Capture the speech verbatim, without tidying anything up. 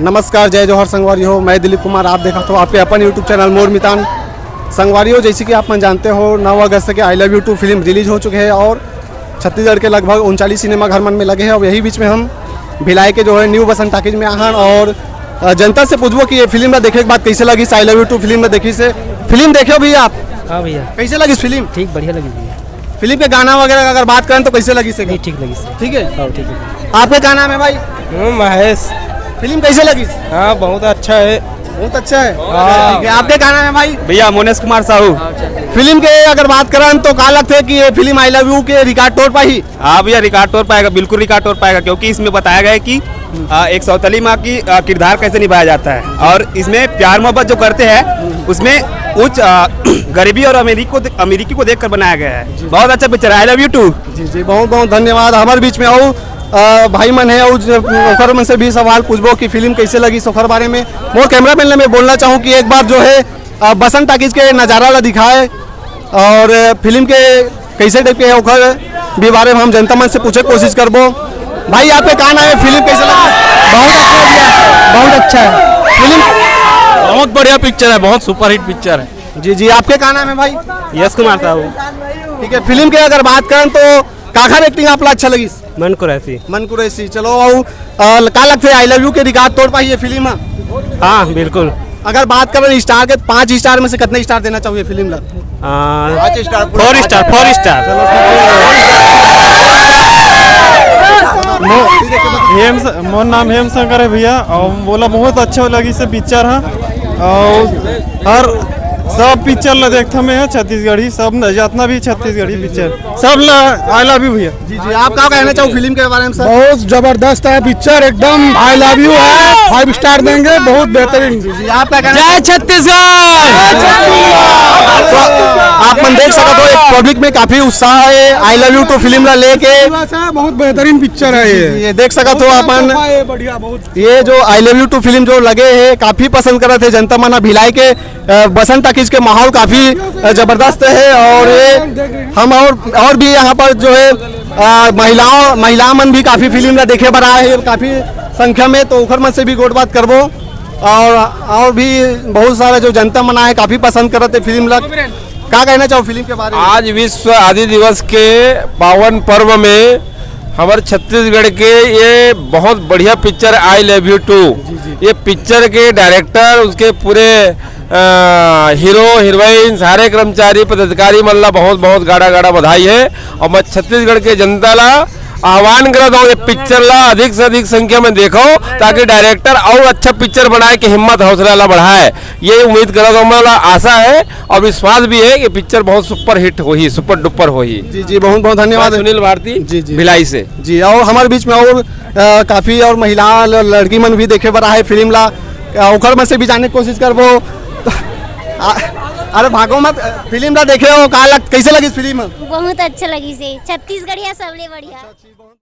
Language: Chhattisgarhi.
नमस्कार, जय जोहार संगवारी हो, मैं दिलीप कुमार, आप देखत हो आपके अपन YouTube चैनल मोर मितान। संगवारी हो, जैसे कि आप मन जानते हो, नौ अगस्त के I Love You Two film release हो चुके हैं और छत्तीसगढ़ के लगभग उनचालीस सिनेमा घर मन में लगे हैं। और यही बीच में हम भिलाई के जो है न्यू बसंत टाकीज में आहन और, अ, जनता से पूछबो कि ये फिल्म ला देखे के बाद कैसे लगिस, I Love You Two film ला देखिस हे। फिल्म देखे हो भैया आप? हाँ भैया। कैसे लगिस फिल्म? ठीक, बढ़िया लगिस भैया। फिल्म के गाना वगैरह अगर बात करें तो कैसे लगिस हे? नहीं, ठीक लगिस हे। ठीक है? हाँ, ठीक है। आपका क्या नाम है भाई? हम्म, महेश। फिल्म कैसे लगिस? हाँ, बहुत अच्छा है। बहुत अच्छा है। हाँ। ठीक है, आपका क्या नाम है भाई? भैया, मोनेश कुमार साहू। फिल्म के अगर बात करें तो का लगथे कि ये फिल्म I Love You के रिकॉर्ड तोड़ पाही? हाँ भैया, रिकॉर्ड तोड़ पाएगा, बिल्कुल रिकॉर्ड तोड़ पाएगा, क्योंकि इसमें बताया गया है कि, आ, एक सौतेली माँ की, आ, किरदार कैसे निभाया जाता है, और इसमें प्यार मोहब्बत जो करते हैं, उसमें उच्च, आ, गरीबी और अमीरी को दे-, अमीरी को देख कर बनाया गया है। बहुत अच्छा पिक्चर है, I Love You Two। जी, जी, बहुत बहुत धन्यवाद। हमारे बीच में आओ, आ, भाई मन है, और जो, ओकर मन से भी सवाल पूछबो कि फिल्म कैसे लगिस ओकर बारे में। मोर कैमरामैन ले मैं बोलना चाहूँ कि एक बार जो है, आ, बसंत टाकीज के नज़ारा ला दिखाए और फिल्म के कैसे टाइप के है ओकर भी बारे में हम जनता मन से पूछे के कोशिश करबो। भाई, आपके का नाम है, फिल्म कैसे लगा? बहुत अच्छा है भैया, बहुत अच्छा है फिल्म। बहुत बढ़िया पिक्चर है, बहुत सुपरहिट पिक्चर है। जी, जी, आपके का नाम है भाई? यश कुमार साहू। ठीक है, फिल्म के अगर बात करें तो काखर एक्टिंग आप ला अच्छा लगिस? मन कुरैशी। मन कुरैशी। चलो, अउ, अ, का लगथे, I Love You के रिकॉर्ड तोड़ पाही ये फिल्म? हाँ, बिल्कुल। अगर बात करें स्टार के, पाँच स्टार में से कितने स्टार देना चाहोगे फिल्म ला? आ, पाँच star, four star, four star। मो-, हेम स-, मोर नाम हेम शंकर है भैया, और मोला बहुत अच्छा लगिस हे पिक्चर हा, और हर सब पिक्चर ला देखथों मैं, छत्तीसगढ़ी सब न, जितना भी छत्तीसगढ़ी पिक्चर सब ला I love you भैया। जी, जी, आप का कहना चाहो फिल्म के बारे में सर? बहुत जबरदस्त है पिक्चर, एकदम I love you है, five star देंगे, बहुत बेहतरीन। जी, आप का कहना जय छत्तीसगढ़। तो आप मन देख सकत हो, एक पब्लिक में काफी उत्साह है I love you two film ला लेके। बहुत बेहतरीन पिक्चर है ये। ये देख सकत हो आप मन, बढ़िया, बहुत। ये जो I love you two film जो लगे है, काफी पसंद करत है जनता मन। भिलाई के, अ, बसंत टाकीज के माहौल काफी, अ, जबरदस्त है और ये हम और, और भी यहाँ पर जो है, अ, महिलाओं, महिला मन भी काफी फिल्म ला देखे बर आए हैं काफी संख्या में, तो ओखर मन से भी गोठ बात करबो। और, और भी बहुत सारा जो जनता मन आए, काफी पसंद करत है फिल्म ला। का कहना चाहो फिल्म के बारे में? आज विश्व आदि दिवस के पावन पर्व में हमर छत्तीसगढ़ के ये बहुत बढ़िया picture I love you two, ये पिक्चर के डायरेक्टर, उसके पूरे, अ, हीरो, हीरोइन, सारे कर्मचारी, पदाधिकारी मन ला बहुत बहुत गाड़ा गाड़ा बधाई है। और मैं छत्तीसगढ़ के जनता ला आह्वान करत हूँ, ये पिक्चर ला अधिक से अधिक संख्या में देखो, ताकि डायरेक्टर और अच्छा पिक्चर बनाए के हिम्मत हौसला ला बढ़ाए। ये उम्मीद करत हूँ, मोला आशा है और विश्वास भी है कि पिक्चर बहुत सुपर हिट होही, सुपर डुपर होही। जी, जी, बहुत बहुत धन्यवाद। मैं सुनील भारती, जी, जी। भिलाई से। जी, और हमारे बीच में और, अ, काफी और महिला ल-, लड़की मन भी देखे बर आए फिल्म ला, अ, ओकर मन से भी जाने की कोशिश करबो। आ, अरे भागो मत, अ, फिल्म ला देखे हो, का लग, कैसे लगिस फिल्म? बहुत अच्छा लगिस हे, छत्तीसगढ़िया सबले बढ़िया।